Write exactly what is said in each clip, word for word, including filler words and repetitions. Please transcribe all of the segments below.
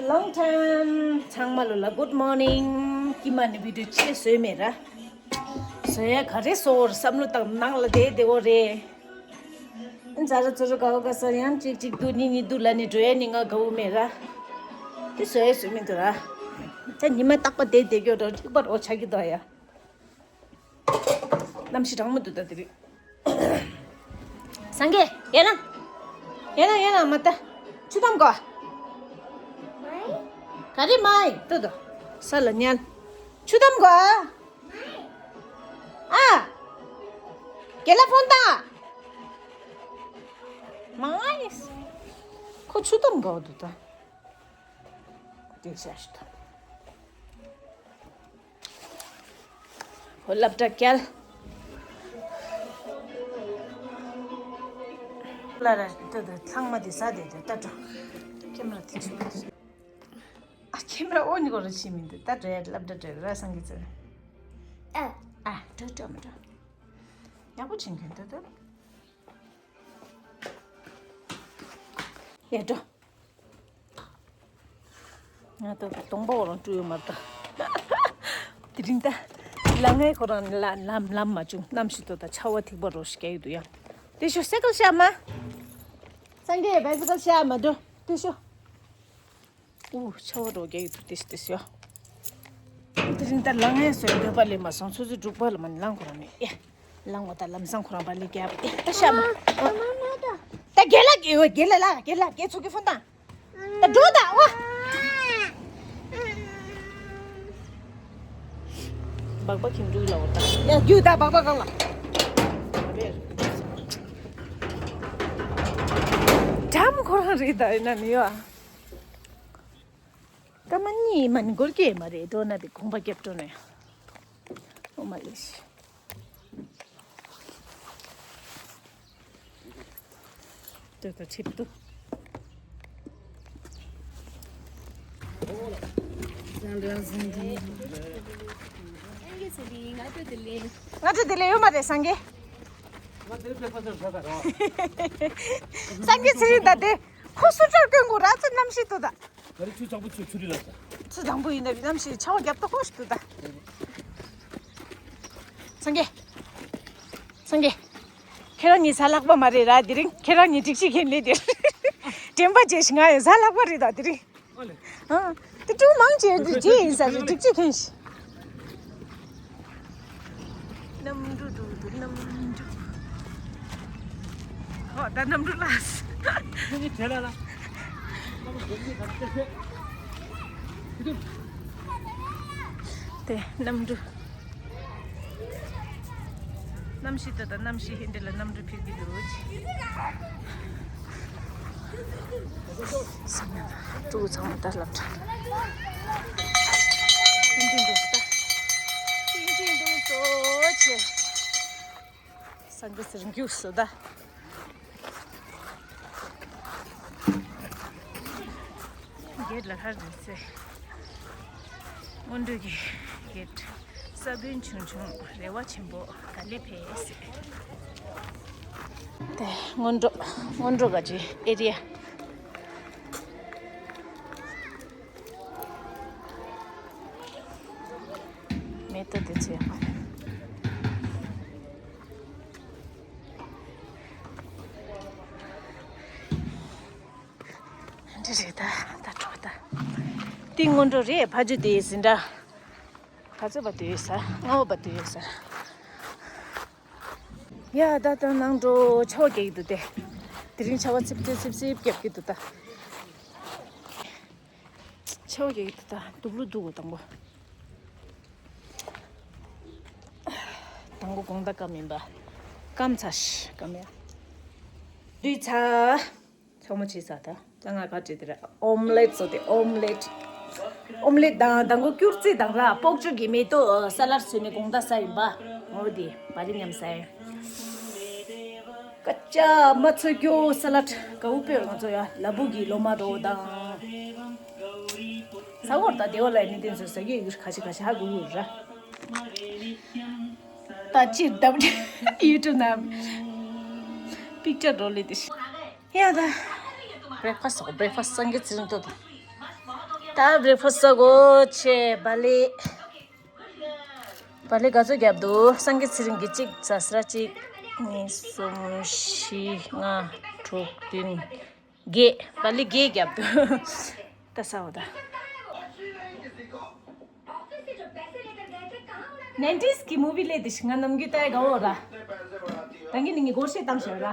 Long time. ཚང་མ་ལོ་ལ་good morning. ཀྱི་མ་ནི་བི་ཌིའོ་ཆེ་བཟོས་མེད་ར། བཟོས་ཡ་ག་རེ་བཟོ་བར་བསམ་བློ་བཏང་ནང་ལ་བསྡད་བསྡད་འོ་རེད། ཛ་ར་ཙུ་རུ་གའོ་ག་ས་ཡང་གཅིག་གཅིག་འདུག་གཉིས་གཉིས་འདུག་ལ་ནི་འགྲོ་ཡ་ནི་ང་དགའ་བོ་མེད་ར། དེ་བཟོས་ཡ་བཟོས་མི་འདུག་ར། ད་ཉི་མ་རྟག་པ་བསྡད་བསྡད་རྒྱུ་འགྲོ་གཅིག་པ་རོ་ཆགས་ཀྱི་འདུག་ཡ། གནམ་གཤིས་གྲང་མོ་འདུག་ད་དེ་རིང་། སངས་རྒྱས་ཡན་ལག་ཡན་ལག་ཡན་ལག་མ་ལྟ། ཆུ་དམ་གོ། ག་རེ་མ་ཡིན་ཏོ་ཏོ། ས་ལ་ཉལ། ཆུ་དམ་གོ། ཨ། རྒན་ལགས་ཕོན་བཏང་། མ་ཡིན། ཁོ་ཆུ་དམ་གོ་འདུག་ད། དེ་བྱ་ཞིག་ད། ཧོ་སློབ་གྲྭ་བསྐྱལ། ལ་ར་ཏོ་ཏོ་ཚང་མ་དེ་ཟ་དེ་དེ་ལྟ་འགྲོ། ཁྱིམ་ལ་དེ་ཆུ་ཨ་ཁྱིམ་ལ་ཨོ་ནི་གོ་ར་ཕྱིན་མི་འདུག་ད་འགྲོ་ཡ་སློབ་གྲྭ་འགྲོ་ར་སངས་རྒྱས་ཚེ། ཨ་ཨ་འགྲོ་འགྲོ་མི་འགྲོ། ཡག་པོ་བྱིན་མཁན་ཏོ་ཏོ། ཡ་འགྲོ། ང་ད་གདོང་པ་འོ་རང་བཀྲུས་ཡོད་མ་རེད་ད། དེ་རིང་ད། ལ་ངའི་ཁོ་རང་ལ་ལམ་ལམ་མ་བྱུང་གནམ་གཤིས་ཏོ་ད་ཆར་པ་ཐིགས་པ་རོ་ཞིག་སྐྱེ་ཡི་འདུག་ཡ། དེ་ཤོ་སེ་ཀལ་ཤ་མ། སངས་རྒྱས་བེ་སེ་ཀལ་ཤ་མ་འགྲོ། དེ་ཤོ། ཨུ་ཆར་པ་རོ་སྐྱེ་ཡི་འདུག་དེ་ཤོ་དེ་ཤོ། དེ་རིང་ད་ལ་ངའི་སོ་འདོད་པ་ལས་མ་སོང་ཚོ་ཚོ་འབྲུག་པ་ལ་མ་ནི་ལང་ཁོ་རང་མེད་ཡ། ལང་བ་ད་ལམ་སང་ཁོ་རང་པ་ལི་རྒྱབ་ཨེ་ད་ཤ་མ། ད་རྒན་ལགས་རྒན་ལགས་ལ་རྒན་ལགས་རྒན་ཚོ་གི་ཕོན་བཏང་། ད་འགྲོ་ད་ཨོ། སྦག་སྦག་ཁྱིམ་འགྲུལ་ལ་འོ་ད་ཡ་རྒྱུ་ད་སྦག་སྦག་གང་ལ། འགྲམ་ཁོ་རང་རེད་ད་ཡིན་ན་མི་ཡོད་ཨ། སྐར་མ་གཉིས་མ་ནི་འགོར་གྱི་མ་རེད་འགྲོ་ན་དེ་གོམ་པ་རྒྱབ་འགྲོ་ནས། ཨོ་མ་ལེ་ཤི། ཏོ་ཏོ་ཁྲིབ་ཏུ། ང་ཚོ་དེ་ལས་ཡོད་མ་རེད་སངས་རྒྱས། སངས་རྒྱས་ཚེ་རིང་ད་དེ་ཁོ་སུ་ཅར་ཀོན་གོ་ར་ཚོ་གནམ་གཤིས་ཏོ་ད། ག་རེ་ཆུ་གཙང་པོ་ཆུ་ཆུ་རི་ལ་ས། ཆུ་གཙང་པོ་ཡིན་ན་བི་ནམ་ཞིག་ཆར་པ་རྒྱབ་ཏོ་ཧོ་ཞིག་ཏུ་ད། སངས་རྒྱས། སངས་རྒྱས། ཁྱེད་རང་གཉིས་ས་ལྷག་པ་མ་རེད་ར་དེ་རིང་ཁྱེད་རང་གཉིས་སྒྲིག་ཆས་མཁན་ལས་དེ། དྲན་པ་བརྗེད་ཤིག་ང་ཡང་ས་ལྷག་པ་རེད་ད་དེ་རིང་། ཨ་ལེ། ཨ། དེ་ཀྲུང་མང་ཆེ་རྗེས་ཡིན་ས་རེད་སྒྲིག་ཆས་མཁན་ཞིག་གནམ་གྲུ་འགྲོ་འདུག་གནམ་གྲུ། ཨོ་ད་གནམ་གྲུ་ལགས། ཁྱེད་ཀྱི་གྲས་ལ་ལ། དེ་གནམ་གྲུ། གནམ་གཤིས་ད་ལྟ་གནམ་གཤིས་ཧིན་དེ་ལ་གནམ་གྲུ་ཕེབས་ཀྱི་འདུག་ཀྲུའུ་ཚང་མ་ད་སློབ་གྲྭ། ཏིང་ཏིང་འདུག་ད། ཏིང་ཏིང་འདུག་སོ་ཆེ། སངས་རྒྱས་ཚེ་རིང་རྒྱུགས་སོ་ད། གེད་ལ་ཧར་རེད་ཚེ། སྔོན་འགྲོ་གི་གེད། ས་བོན་ཆུང་ཆུང་རེ་བ་ཆེན་པོ་ག་ལེ་ཕེ་སེ། དེ་སྔོན་འགྲོ་སྔོན་འགྲོ་ག་ཅི་ཨེ་རི་ཡ། མེ་ཏོག་དེ་ཚོ་ཡག་པོ། འདི་རེད་ད་ད་འགྲོ་ད། འདི་སྔོན་འགྲོ་རེད་ཕ་ཇུ་དེ་ཟིན་འདྲ། ཕ་ཚོད་པ་དུས་ཡོད་ས་སྔ་བོ་པ་དུས་ཡོད་ས། ཡ་ད་ད་ནང་འགྲོ་ཆར་པ་རྒྱག་གི་འདུག་སྟེ། དེ་རིང་ཆར་པ་ཚིབ་ཚིབ་ཚིབ་ཚིབ་རྒྱབ་ཀྱི་འདུག་ད། ཆར་པ་རྒྱག་གི་འདུག་ད་སྡུག་རུ་འདུག་གོ་དང་པོ། དང་པོ་དགོང་དག་སྐམ་ཡིན་པ། སྐམ་ཚ་ཤི་སྐམ་ཡ། དུས་ཚ། ཚང་མ་བྱས་ཚར་ད། ད་ང་ག་བྲིས་དེ་རེད། ཨོམ་ལེ་ཊི་བཟོ་དེ་ཨོམ་ལེ་ཊི། ཨོམ་ལེ་ཊི་དང་དང་པོ་སྐྱུར་རྩི་དང་ར་སྤོག་ཅོག་གི་མེ་ཏོག་ས་ལད་བཟོས་ནས་དགོང་དག་ཟ་ཡིན་པ། འོ་དེ་བ་རི་མཉམ་ཟ་ཡིན། ཀ་ཅ་མ་ཚོད་སྐྱོ་ས་ལད་དགའ་བོ་དཔེ་ང་ཚོ་ཡ་ལ་བུ་གི་ལོ་མ་རོ་དང་། ས་གོར་ད་དེ་བ་ལ་མི་དེ་ཚོ་ཟ་གི་ཡོད་ཁ་ཤི་ཁ་ཤི་ཧ་གོ་གི་ཡོད་ར། ད་ཅི་ད་ཡུ་ཊུབ་ན་པིག་ཅར་རོ་ལེ་དེ་ཤི། ཡ་ད། བྷི་རེག་ཕ་སི་ཊི་བྷི་རེག་ཕ་སི་ཊི་སངས་རྒྱས་ཚེ་རིང་ཏོ་ད། ད་བྷི་རེག་ཕ་སི་ཟ་གོ་ཆེ། བ་ལི། བ་ལི་ག་ཚོད་བརྒྱབ་འདུག་སངས་རྒྱས་ཚེ་རིང་གིས་གཅིག་ཟ་ས་ར། གཅིག་གཉིས། གསུམ། བཞི། ལྔ། དྲུག་བདུན། བརྒྱད། བ་ལི་བརྒྱད་བརྒྱབ་འདུག་ད་ཟ་འོ་ད། ནན་ཏིས་ཀྱི་མུ་བི་ལས་དེ་ཞིག་ང་ནམ་རྒྱུན་ལྟ་ཡ་དགའ་བོ་ར། ད་གིན་ནི་ངས་སྒོར་གཞས་བཏང་ཞོར་ར།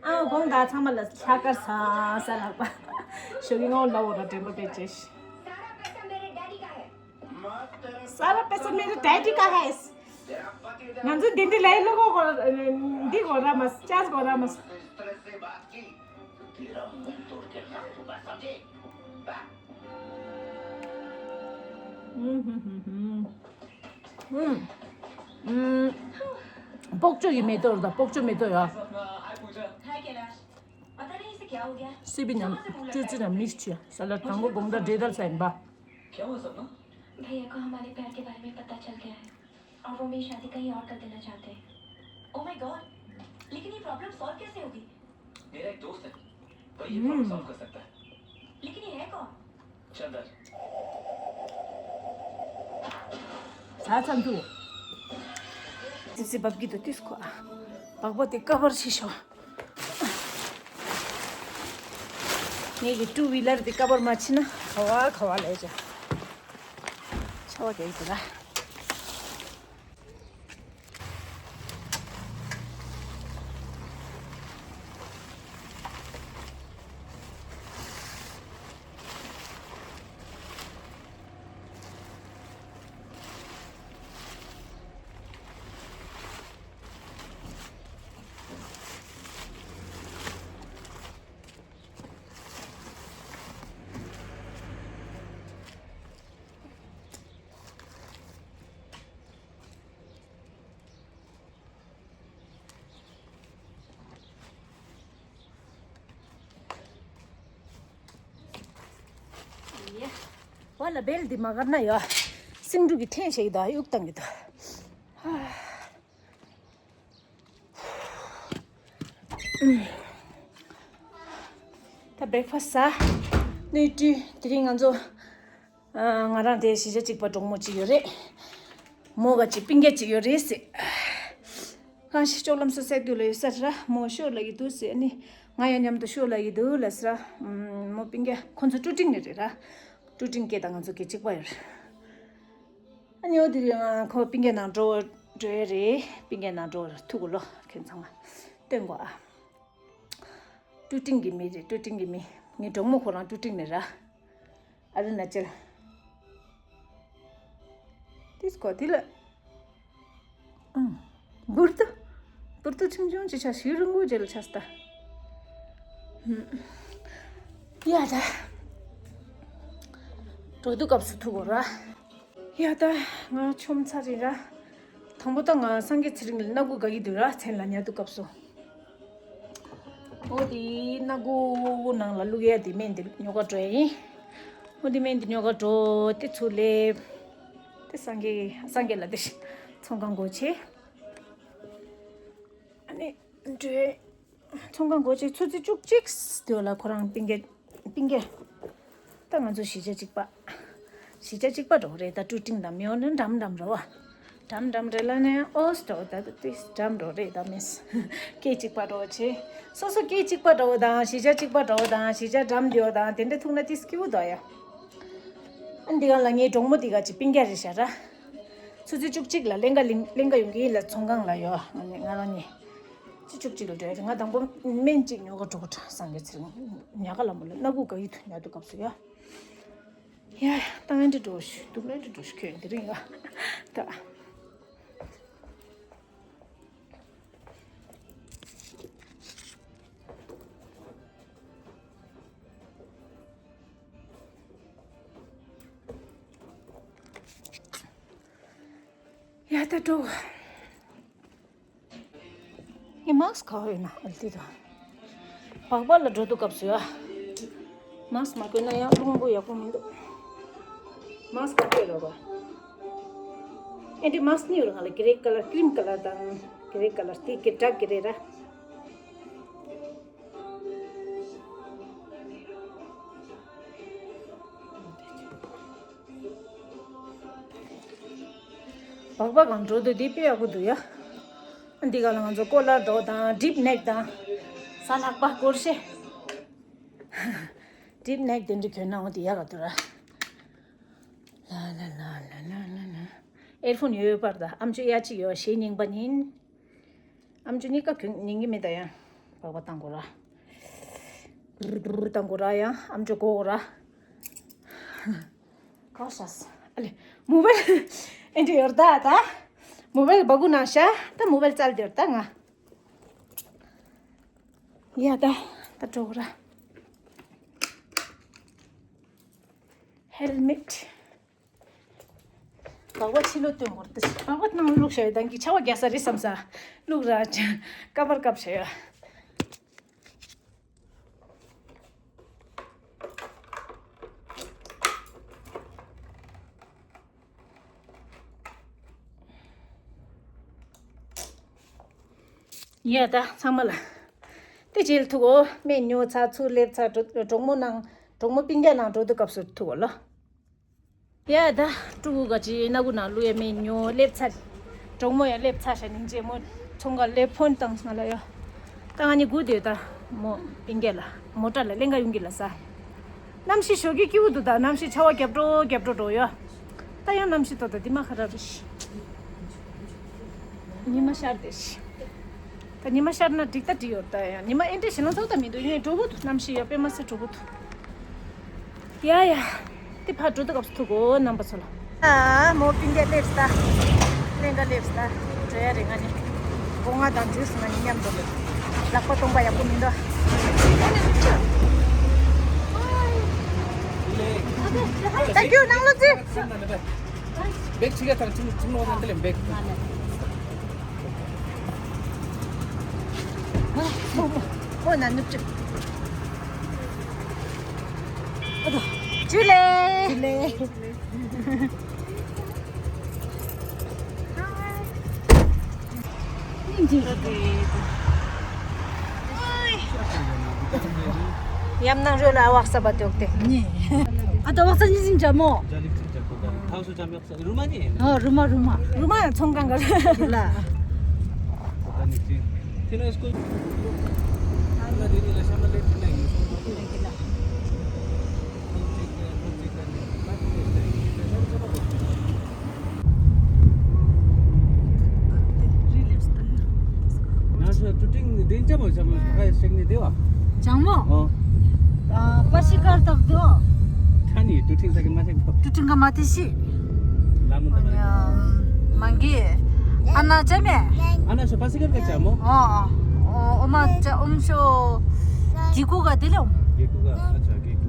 ཨ་དགོངས་དག་ཚང་མ་ལ་ལྷག་དཀར་ཟ་ཟ་ལགས་པ། ཞོགས་ཀྱི་ངོ་ལ་འོ་ར་དྲན་པ་དཔེ་ཅེས། सारा पैसा मेरे डैडी का है। ང་ཚོ་འདི་འདི་ལས་ལོ་གོ་གོ་འདི་གོ་ར་མ་ཅར་གོ་ར་མ། སྤོག་ཅོ་ཡི་མེ་ཏོག་ར། ད་སྤོག་ཅོ་མེ་ཏོག་ཡ། हाय पूजा। हाय कैलाश। पता नहीं इसे क्या हो गया। སི་པི་ཉམས་ཅོ་ཅི་ན་མིག་ཆུ་ཡ། ས་ལ་དང་པོ་དགོང་དག་འདྲེ་དར་ས་ཡིན་པ། क्या हुआ सपना? भैया को हमारे प्यार के बारे में पता चल गया है। और वो मेरी शादी कहीं और कर देना चाहते हैं। Oh my God! लेकिन ये प्रॉब्लम सॉल्व कैसे होगी? मेरा एक दोस्त है, वही ये प्रॉब्लम सॉल्व कर सकता है। लेकिन ये है कौन? चंदर। ཟ་ཚམ་དུ། ཙི་ཙི་བབ་ཀྱི་འདུག་ཏིས་ཁོ། བག་པ་དེ་ཀ་བར་ཕྱི་ཤོག་ངེད་ཀྱི་ཊུ་ཝི་ལར་དེ་ཀ་བར་མ་ཕྱི་ན་ག་བ་ག་བ་ལས་ཅོ། ཆ་བ་རྒྱག་གི་འདུག་ལ། བ་ལ་བེལ་འདི་མ་གར་ན་ཡོ། སེང་འབྲུག་གི་ཐེན་ཞིག་ད་གཡུག་བཏང་གི་ད། ད་བྷེག་ཕ་སི་ཟ། སྣོད་བཀྲུས། དེ་རིང་ང་ཚོ། ཨ། ང་རང་དེ་གཞིས་ཆགས་གཅིག་པ་གྲོགས་མོ་གཅིག་ཡོད་རེད། མོ་ག་གཅིག་སྤུན་ཀྱག་གཅིག་ཡོད་རེད་ཟེར། གང་ཞིག་ལྕོག་ལམ་སོ་སའི་དུས་ལ་ཡོད་ས་ར། མོ་ཤོར་ལ་ཡི་འདུག་ཟེར། ཨ་ནི་ང་ཡང་མཉམ་དུ་ཤོར་ལ་ཡི་འདུག་ལ་ཟེར། མོ་སྤུན་ཀྱག་ཁོ་ཚོ་ཀྲུ་ཀྲིང་ནས་རེད་ར། ཀྲུ་ཀྲིང་སྐད་དང་ང་ཚོ་སྐད་གཅིག་པ་ཡོད་རེད། ཨ་ནི་འོ་དེ་རིང་ཁོ་སྤུན་ཀྱག་ནང་འགྲོ་འགྲོ་ཡ་རེད། སྤུན་ཀྱག་ནང་འགྲོ་ཐུག་གོ་ལོ། ཁྱོད་ཚང་མ་སྟོན་གོ་ཨ། ཀྲུ་ཀྲིང་གི་མི་རེད། ཀྲུ་ཀྲིང་གི་མི། ངའི་གྲོགས་མོ་ཁོ་རང་ཀྲུ་ཀྲིང་ནས་ར། ཨ་རུ་ན་ཅལ། ཏིས་ཀོ་ཏི་ལ། ཨང་། འབུར་ཏུ། འབུར་ཏུ་ཆུང་ཆུང་ཅིག་ཆ་ཞིག་རིང་པོ་ཅིག་ལ་ཆ་སྟ། ཡ་ད། འགྲོ་དུས་སྐབས་སུ་ཐུག་གོ་ར། ཡ་ད། ང་ཆོམ་ཚ་རེད་ར། དང་པོ་ད་ང་སངས་རྒྱས་ཚེ་རིང་ལ་སྣ་ཁུག་ག་གི་འདུག་ར། མཚན་ལ་ཉལ་དུས་སྐབས་སུ། འོ་དེ་སྣ་ཁུག་ནང་ལ་བླུག་ཡ་དེ་སྨན་དེ་ཉོ་ག་འགྲོ་ཡ་ཡིན། འོ་དེ་སྨན་དེ་ཉོ་ག་འགྲོ་དེ་ཚུར་སླེབས། དེ་སངས་རྒྱས་སངས་རྒྱས་ལ་དེ་ཚོང་ཁང་སྒོ་ཕྱེ། ཨ་ནི་འགྲོ། ཚོང་ཁང་སྒོ་ཕྱེ། ཆུ་ཚོད་བཅུ་གཅིག་དེ་ལ་ཁོ་རང་སྤུན་ཀྱག་སྤུན་ཀྱག་ད་ང་ཚོ་གཞིས་ཆགས་གཅིག་པ། གཞིས་ཆགས་གཅིག་པ་འགྲོ་རེད། ད་ཀྲུ་ཀྲིང་དང་མི་འོ་ནི་འགྲམ་འགྲམ་རེད་བ། འགྲམ་འགྲམ་རེད་ལ་ནས་ཨོ་སི་འགྲོ། ད་ད་ཏིས་འགྲམ་འགྲོ་རེད། ད་མིས་སྐད་གཅིག་པ་འགྲོ་བྱེད། སོ་སོ་སྐད་གཅིག་པ་འགྲོ་དང་གཞིས་ཆགས་གཅིག་པ་འགྲོ་དང་གཞིས་ཆགས་འགྲམ་འདི་འོ་དང་དེ་འདྲ་ཐུག་ན་ཏིས་སྐྱིད་པོ་འདུག་ཡ། ཨ་འདི་གང་ལ་ངའི་གྲོགས་མོ་འདི་ག་ཅིག་སྤུན་ཀྱག་རེད་ཤག་ར། ཆུ་ཚོད་བཅུ་གཅིག་ལ་ལེན་ག་ལེན་ལེན་ག་ཡོང་གི་ཡིན་ལ། ཚོང་ཁང་ལ་ཡོད། ང་ནི་ང་རང་ཉིད། ཅི་བཅུ་གཅིག་ལ་འགྲོ་ཡ་རེད། ང་དང་པོ་སྨན་གཅིག་ཉོ་ག་འགྲོ་གི་འདྲ། སངས་རྒྱས་ཚེ་རིང་ཉལ་ཁ་ལ་མོ་ལ་སྣ་ཁུག་ག་ཡི་ཐུག་ཉལ་དུས་སྐབས་སུ་ཡ། ཡ་ཡ་ཏང་ཨེ་འདྲ་འགྲོ་ཞུ་འདུག་ཨེ་འདྲ་འགྲོ་ཞུ་ཁྱོད་འདི་རིང་ཡ་ད། ཡ་ད་འགྲོ། ངས་མཱ་སི་ག་པར་ཡོད་ན་ཨ་ལྟོས་དང་། སྦག་སྦག་ལ་འགྲོ་དུས་སྐབས་སུ་ཡ། མཱ་སི་མ་གྱོན་ན་ཡང་རླུང་བུ་ཡག་པོ་མི་འདུག་མཱ་སི་ག་གྱོན་རོགས་པ། ཨེ་འདྲི་མཱ་སི་ནི་ཡོད་རེད། ང་ལ་གྷི་རེ་ཀ་ལར་ཀི་རིམ་ཀ་ལར་དང་གྷི་རེ་ཀ་ལར་དེ་གི་ཌག་གྷི་རེ་ར། སྦག་སྦག་གང་འགྲོ་འདུག་འདི་དཔེ་ཡག་པོ་འདུག་ཡ། འདི་ག་ལ་ང་ཚོ་ཀོ་ལར་འགྲོ་དང་ཌིབ་ནེག་དང་། གཟའ་ལྷག་པ་སྐོར་ཤེ། ཌིབ་ནེག་དེ་འདྲ་གྱོན་ན་འོ་དེ་ཡག་ག་འདུག་ར། ལ་ལ་ལ། ཨེར་ཕོན་ཡོད་པར་ད་ཨམ་ཅོག་ཡ་གཅིག་ཡོད་ཞེས་ཉན་པ་ཉན། ཨམ་ཅོག་གཉིས་ཀ་གྱོན་ཉན་གྱི་མེད་ད་ཡང་། སྦག་སྦག་བཏང་དགོས་ར། བཏང་དགོས་ར་ཡང་ཨམ་ཅོག་གོ་དགོས་ར། ཁོ་ཤ་ས། ཨ་ལེ། མོ་བེལ། ཨེ་འདྲ་ཡོད་ད་ད། མོ་བེལ་སྦ་ཁུག་ནང་བཞག་ད་མོ་བེལ་བཙལ་དེ་ཡོད་ད་ང་། ཡ་ད། ད་འགྲོ་གི་ར། ཧེལ་མེཊ། སྦག་སྦག་ཕྱི་ལོགས་སྟོན་དགོས་ར་ད། སྦག་སྦག་ནང་བླུགས་བཞག་ཡོད་ད་གི་ཆར་པ་རྒྱག་ས་རེད་བསམ་ས། བླུགས་ར། ཀ་བར་བཀབ་བཞག་ཡོད། ཡ་ད་ཚང་མ་ལ། དེ་རྗེས་ལ་ཐུག་གོ་སྨན་ཉོ་ཚར་ཚུར་སླེབས་ཚར་གྲོ་གྲོགས་མོ་ནང་གྲོགས་མོ་སྤུན་ཀྱག་ནང་འགྲོ་དུས་སྐབས་སུ་ཐུག་གོ་ལོ། ཡ་ད་ཕྲུ་གུ་ག་ཅི་སྣ་ཁུག་ནང་བླུག་ཡ་སྨན་ཉོ་སླེབས་ཚར། གྲོགས་མོ་ཡང་སླེབས་ཚར་ཤག་སྙིང་རྗེ་མོ་ཚོང་ཁང་སླེབས་ཕོན་བཏང་སོང་ང་ལ་ཡ། ད་ང་གཉིས་སྒུག་བསྡད་ད། མོ་སྤུན་ཀྱག་ལ་མོ་ཊ་ལ་ལེན་ག་ཡོང་གི་ལ་ས། གནམ་གཤིས་ཞོགས་ཀས་སྐྱིད་པོ་འདུག་ད་གནམ་གཤིས་ཆར་པ་རྒྱབ་འགྲོ་རྒྱབ་འགྲོ་འགྲོ་ཡ། ད་ཡང་གནམ་གཤིས་ཏོག་ཏོ་འདི་མ་ཁ་ར་རེད་ཤི། ཉི་མ་ཤར་བསྡད་ཤི། ད་ཉི་མ་ཤར་ན་འགྲིག་ད་འགྲིག་ཡོད་ད་ཡང་ཉི་མ་ཨེ་འདྲ་ཞེད་སྣང་ཚ་པོ་ད་མི་འདུག་ཡིན་ནའི་འགྲོ་གི་འདུག་གནམ་གཤིས་ཡ་དཔེ་མ་སྲིད་འགྲོ་གི་འདུག་ཡ་ཡ། དེ་ཕར་འགྲོ་དུས་སྐབས་སུ་ཐུག་གོ་རྣམ་པ་ཚོ་ལ། ཨ་མོ་སྤུན་ཀྱག་སླེབས་ས། ལེན་ག་སླེབས་ས། འགྲོ་ཡ་རེད་ང་ནི། སྒོ་ང་དང་ཇུས་ང་གཉིས་མཉམ་དུ་སླེབས། ལག་པ་སྟོང་པ་ཡག་པོ་མི་འདུག Thank you ནང་ལོགས་ཅི། བེག་ཕྱི་ག་དང་ཁྱིམ་ཁྱིམ་ལོག་ནང་དེ་ལས་བེག་ཨོ་ན་ནུབ་ཅིག་ཨ་ད། ཇུ་ལེ། ཇུ་ལེ། ཡམ་ནང་རོལ་ལ་ཨ་བག་ས་བ་ཏོག་ཏེ། ཨ་ད་བག་ས་ཉི་སིང་ཇ་མོ། ཨོ་རུ་མ་རུ་མ། རུ་མ་ཚོང་ཁང་ག་ལ། ང་ཚོ་ཀྲུ་ཀྲིང་དེ་ཅམ་མོ་ཅམ་མོ་ཁ་ཤེག་ནི་དེ་བ། ཅང་མོ། ཨོ། ཨ་པ་སི་ཀར་ཏག་དེ་བ། ཁ་ནི་ཀྲུ་ཀྲིང་ས་གི་མ་ཤེག་པ། ཀྲུ་ཀྲིང་ག་མ་དེ་ཤི། ལ་མོ་ད་མ་རེད། མང་གི། ཨ་ན་ཅ་མེ། ཨ་ན་ཤོ་པ་སི་ཀར་ག་ཅམ་མོ། ཨོ་ཨོ་ཨོ་མ་ཅ་ཨོམ་ཤོ། གི་ཀུ་ག་དེ་ལ་ཨོམ། གི་ཀུ་ག་ཨ་ཅ་གི་ཀུ།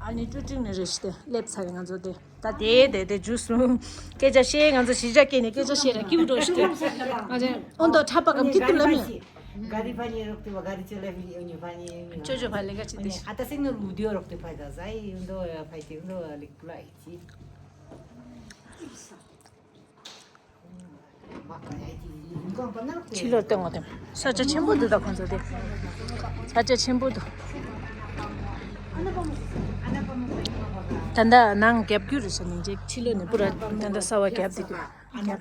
ཨ་ནི་ཀྲུ་ཀྲིང་ནས་རེ་ཞིག་སྟེ་སླེབས་ཚར་རེད་ང་ཚོ་དེ། ད་དེ་དེ་དེ་ཇུས་སུ་སྐད་ཆ་བཤད་ང་ཚོ་གཞིས་ཆགས་སྐད་ནས་སྐད་ཆ་བཤད་ར་སྐྱིད་པོ་འགྲོ་ཞིག་སྟེ། ང་ཚོ་ཨོ་ད་ཁྲ་པ་གམ་སྐྱིད་དུ་ལ་མི། ཅོ་ཅོ་ཕ་ལེ་ག་ཅི་དེ། ཕྱི་ལོགས་སྟོན་དགོས་དེ། ས་ཆ་ཆེན་པོ་འདུག་ད་ཁོང་ཚོ་དེ། ས་ཆ་ཆེན་པོ་འདུག་ད་ལྟ་ནང་རྒྱབ་རྒྱུ་རེད་ཟེར་ནས་ཅིག་ཕྱི་ལོགས་ནས་པུ་ར་ད་ལྟ་ས་བ་རྒྱབ་བསྡད་རྒྱུ།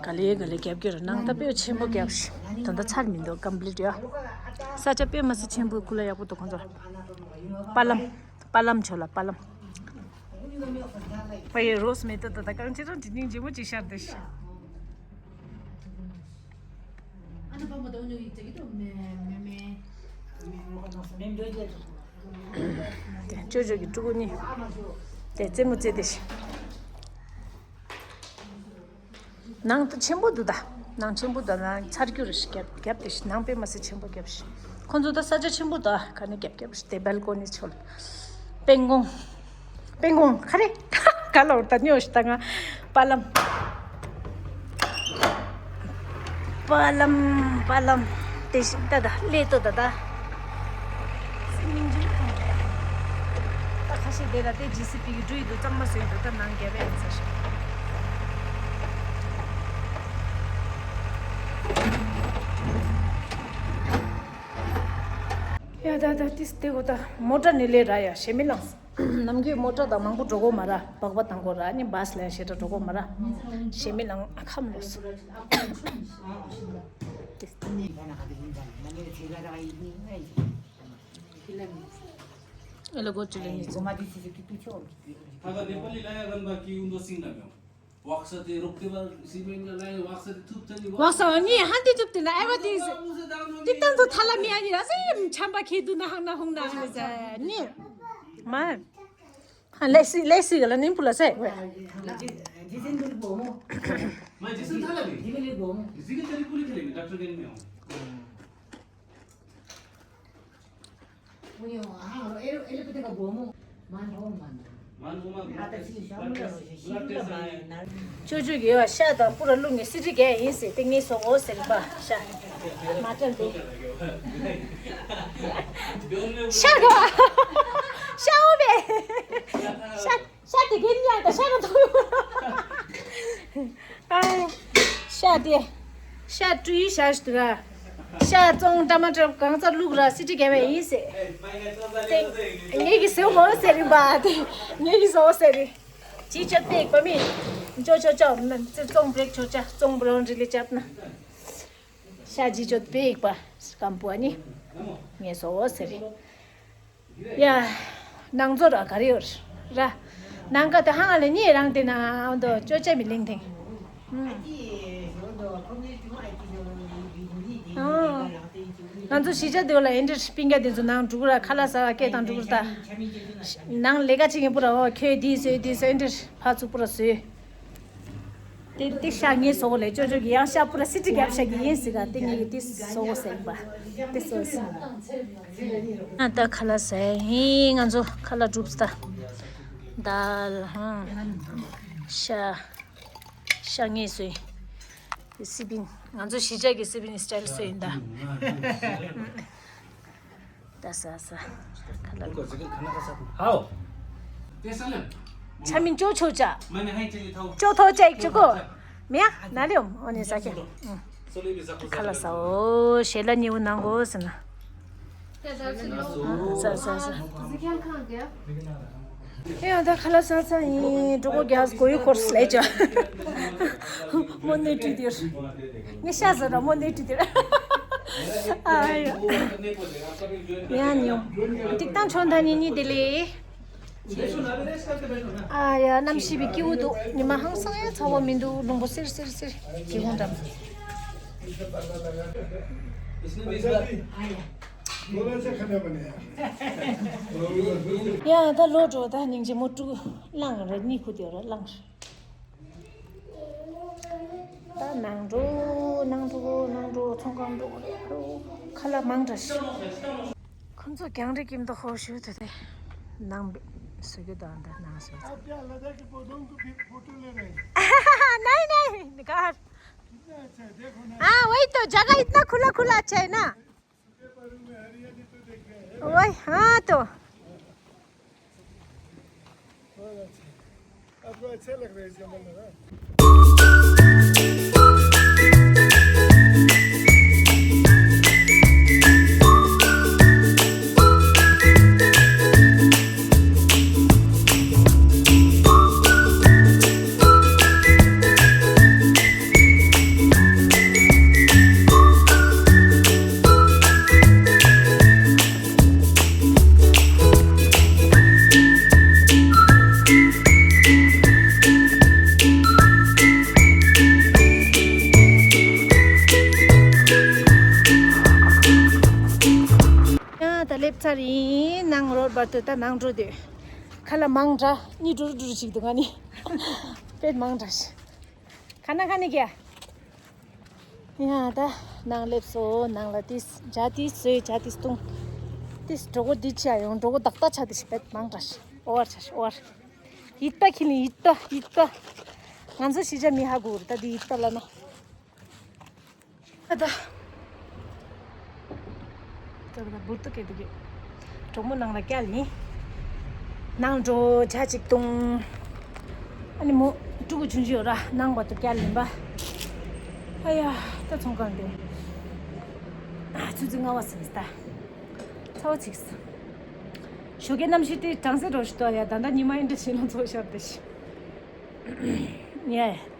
ག་ལེ་ག་ལེ་རྒྱབ་རྒྱུ་རེད་ནང་ད་དཔེ་ཆེན་པོ་རྒྱབ་ཤག་ད་ལྟ་ཚར་མི་འདུག་ཀམ་པི་ལིཊ་ཡ། ས་ཆ་དཔེ་མ་སྲིད་ཆེན་པོ་ཀུ་ལ་ཡག་པོ་འདུག་ཁོང་ཚོ། པ་ལམ། པ་ལམ་ཆོ་ལ་པ་ལམ། ཕ་ཡི་རོས་མེ་ཏོག་ད་ད་གང་ཅི་རང་དྲི་སྙིང་རྗེ་མོ་ཅིག་ཤར་འདི་ཤི། ཅོ་ཅོ་གི་ཕྲུ་གུ་གཉིས། དེ་རྩེད་མོ་རྩེ་དེ་ཤི། ནང་དུ་ཆེན་པོ་འདུག་ད། ནང་ཆེན་པོ་འདུག་ནང་ཚར་རྒྱུ་རེ་ཞིག་རྒྱབ་རྒྱབ་དེ་ཞིག་ནང་དཔེ་མ་སྲིད་ཆེན་པོ་རྒྱབ་ཞིག་ཁོང་ཚོ་ད་ས་ཆ་ཆེན་པོ་འདུག་ག་ནས་རྒྱབ་རྒྱབ་ཞིག་དེ་སྦལ་ཀོ་ནི་ཆོལ། སྤང་གོང་། སྤང་གོང་ཁ་རེ། ག་ལ་འོར་ད་ཉོ་ཞིག་ད་ང་། པ་ལམ། པ་ལམ་པ་ལམ། དེ་ཞིག་ད་ད་ལས་ཏོ་ད་ད། སེམས་སྙིང་རྗེ་མོ་ཐང་། ད་ཁ་ཤས་ དེ་ལ་དེ་ཇི་སི་པི་གི་འགྲོ་ཡི་འདུག་གཙང་མ་བཟོས་འདུག་ད་ནང་རྒྱབ་ཡང་ཚར་ཤག་ཡ་ད་ད་ཏིས་དེ་གོ་ད་མོ་ཊ་ནི་ལས་ར་ཡ་ཞེ་མི་ལངས། ནམ་རྒྱུན་མོ་ཊ་དང་མང་པོ་འགྲོ་གོ་མ་ར། སྦག་སྦག་དང་གོ་ར་ནི་བཱས་ལ་ཞེ་དྲག་འགྲོ་གོ་མ་ར། ཞེ་མི་ལངས། ཨ་ཁམ་ལོས། ཨེ་ལ་གོ་ཅི་ལ་ནི་ཚོ། ཐ་ག་ནེ་པ་ལི་ལ་ཡ་རན་པ་ཀི་ཡུ་འདོ་སིང་ན་མེའོ། ཝག་ས་དེ་རོག་དེ་བར་སི་མེན་ལ་ལ་ཡ་ཝག་ས་དེ་ཐུབ་ཐ་ནི་ཝག་ས་ངའི་ཧན་དེ་ཐུབ་དེ་ན་ཨེ་བ་དེ་ཏིག་ཏང་དུ་ཐ་ལ་མི་ཨ་ནི་ར་སེ་ཆམ་པ་ཁེ་དུ་ན་ཧང་ན་ཧུང་ན་ཧང་ནི་ཟ་ནི་མ། ལེ་སི་ལེ་སི་ག་ལ་ནིམ་པུ་ལ་སེ། ཅོ་ཅོ་གི་ཡོ་ཤ་དང་པུ་ར་བླུགས་ནས་སི་ཏི་རི་གས་ཡིན་ཟེར་ཏེ་ངས་བཟོ་གོ་ཟེར་པ་ཤ་མ་སྤྲད་དེ། ཤ་ག་ཤ་འོ་བས་ཤ། ཤ་དེ་གིན་ཡང་ད་ཤ་ར་ཐོ། ཨ། ཤ་དེ། ཤ་བཀྲུས་ཤ་ཞིག་ཏུ་ར། ཤ་བཙོང་ཊ་མ་ཊར་གང་ཚ་བླུགས་ར་སི་ཏི་རྒྱབ་པ་ཡིན་ཟེར། དེ། ངེད་ཀྱི་ཟེར་འོ་ཟེར་རིན་པ་དེ། ངེད་ཀྱི་ཟེར་འོ་ཟེར་རིན། ཅི་ཅོ་དེ་པ་མི། ཅོ་ཅོ་ཅོ་ན་ཙི་བཙོང་བྲེག་ཆོ་ཅ་བཙོང་བྲོ་འདྲི་ལི་ཅབ་ན། ཤ་ཅི་ཅོ་དེ་པ། སྐམ་པོ་ཨ་ནི། ངེད་ཟེར་འོ་ཟེར་རིན། ཡ། ནང་ཚོ་ར་ག་རེ་ཡོད་ར། ནང་ཀ་དེ་ཧང་ལ་ཉེ་རང་དེ་ན་འདོ་ཅོ་ཅེ་མི་ལིང་ཐེང་། ང་ཚོ་གཞིས་ཆགས་དེ་ལ་ཨེ་འདྲ་སྤུན་ཀྱག་དེ་ཚོ་ནང་འགྲོ་གི་ར་ཁ་ལག་ཟ་བ་སྐད་བཏང་འགྲོ་གི་ར་ད། ནང་ལས་ཀ་བྱེད་མཁན་པུ་ར་འོ་ཁྱོད་དེ་བཟོས་དེ་བཟོས་ཨེ་འདྲ་ཕར་ཚུར་པུ་ར་བཟོས། དེ་དེ་ཤ་ངའི་བཟོ་བོ་ལས་ཅོ་ཅོ་གི་ཡང་ཤ་པུ་ར་སི་ཏི་རྒྱབ་ཤ་གི་ཡིན་ཟེར་ག་དེ་ངེད་ཀྱི་དེ་བཟོ་བོ་ཟེར་པ་དེ་བཟོ་ཟེར། ཨ་ད་ཁ་ལག་ཟ་ཡིན་ང་ཚོ་ཁ་ལག་གྲུབ་ས་ད། དཱལ་ཧང་ཤ་ཤ་ངའི་བཟོ་ཡིན། སི་པིན་ང་ཚོ་གཞིས་ཆགས་ཀྱི་སི་པིན་སི་ཊལ་བཟོ་ཡིན་ད། ད་ཟ་ཟ། ཁ་ལག་ཆ་མིན་ཅོ་ཆོ་ཅ། ཅོ་ཐོ་ཅ་ཡིག་ཅོ་གོ། མེ་ཡ་ན་ལེ་ཨོ་ནེ་ཟ་ཁེ། ཁ་ལག་ཟ་འོ་ཞེ་ལ་ཉེ་བོ་ནང་གོ་ཟེར་ན། ཟ་ཟ་ཟ། ཨེ་ཡང་ད་ཁ་ལག་ཟ་ས་ཡིན་འགྲོ་གོ་རྒྱག་གོ་ཡུ་ཁོར་སི་ལས་ཅོ། མོ་ནེ་ཏྲི་དིར། ངས་ཤ་ཟ་ར་མོ་ནེ་ཏྲི་དིར། ཨ་ཡ། ཡ་ཉོ། ཏིག་ཏང་ཆོན་ད་ཉི་ཉི་དེ་ལེ། ཨ་ཡ་གནམ་གཤིས་པའི་སྐྱིད་པོ་འདུག་ཉི་མ་ཧང་སང་ཡ་ཚ་བོ་མི་འདུག་རླུང་བུ་སིར་སིར་སིར་གི་ཧུང་འགྲམ། ཡ་ད་ལོ་འགྲོ་ད་སྙིང་རྗེ་མོ་ཀྲུ་གླང་རེད་གཉིད་ཁུག་དེ་ར་གླང་། ད་ནང་འགྲོ་ནང་འགྲོ་ནང་འགྲོ་ཚོང་ཁང་འགྲོ་ཁ་ལག་མང་དྲགས་ཤག་ཁོང་ཚོ་རྒྱང་རིང་གི་མདོ་ཧོ་ཞུ་དེ་དེ་ནང་བཟོ་རྒྱུ་དང་འདི་ནང་བཟོ། आप क्या लद्दाख के पौधों को भी फोटो ले रहे हैं? नहीं, नहीं, निकाल। कितना अच्छा है, देखो ना। हाँ, वही तो, जगह इतना खुला खुला अच्छा है ना। वही, हाँ तो। आपको अच्छा लग रहा है इसका मतलब, हाँ? ཡང་ད་སླེབས་ཚར་ཡིན། ནང་རོལ་བར་དུ་ད་ནང་འགྲོ་དུས་ཁ་ལག་མང་དྲགས་གཉིད་འགྲོ་རུ་འགྲོ་རུ་ཞིག་འདུག་ང་ནི་དཔེ་མང་དྲགས་ཤག་ཁ་ན་ཁ་ནི་ག་ཡ་ད་ནང་སླེབས་སོ། ནང་ལ་ཏིས་ཇ་ཏིས་བཟོས་ཇ་ཏིས་བཏུང་། ཏིས་གྲོད་ཁོག་འདི་ཆ་ཡོང་གྲོད་ཁོག་ཏག་ཏག་ཆ་ཏིས་བེད་མང་དྲགས་ཤག་ཨོ་བར་ཆ་ཤག་ཨོ་བར། ཡིད་ད་ཁྱི་ལི་ཡིད་ད་ཡིད་ད། ང་ཚོ་གཞིས་ཆགས་མི་ཧ་གོ་རུ་ད་འདི་ཡིད་ད་ལ་ན། ཨ་ད། ད་ད་འབུར་ཏོ་སྐད་དུ་གི་གྲོགས་མོ་ནང་ལ་བསྐྱལ་ཡིན། ནང་འགྲོ་ཇ་གཅིག་བཏུང་། ཨ་ནི་མོ་ཕྲུ་གུ་ཆུང་ཆུང་ཡོད་ར་ནང་བར་དུ་བསྐྱལ་ལེན་པ། ཨ་ཡ་ད་ཚོང་ཁང་དེ། ཨ་ཆུ་ཚོད་ལྔ་བ་ཟིན་ད། ཚ་བ་ཚིགས། ཞོགས་ཀའི་གནམ་གཤིས་དེ་གྲང་སེ་འགྲོ་ཞིག་ཏོ་ཡ་ད་ལྟ་ཉི་མ་ཡིན་འདྲ་ཞིག་ལ་ཚོགས་ཤར་དེ་ཞིག་ཡ།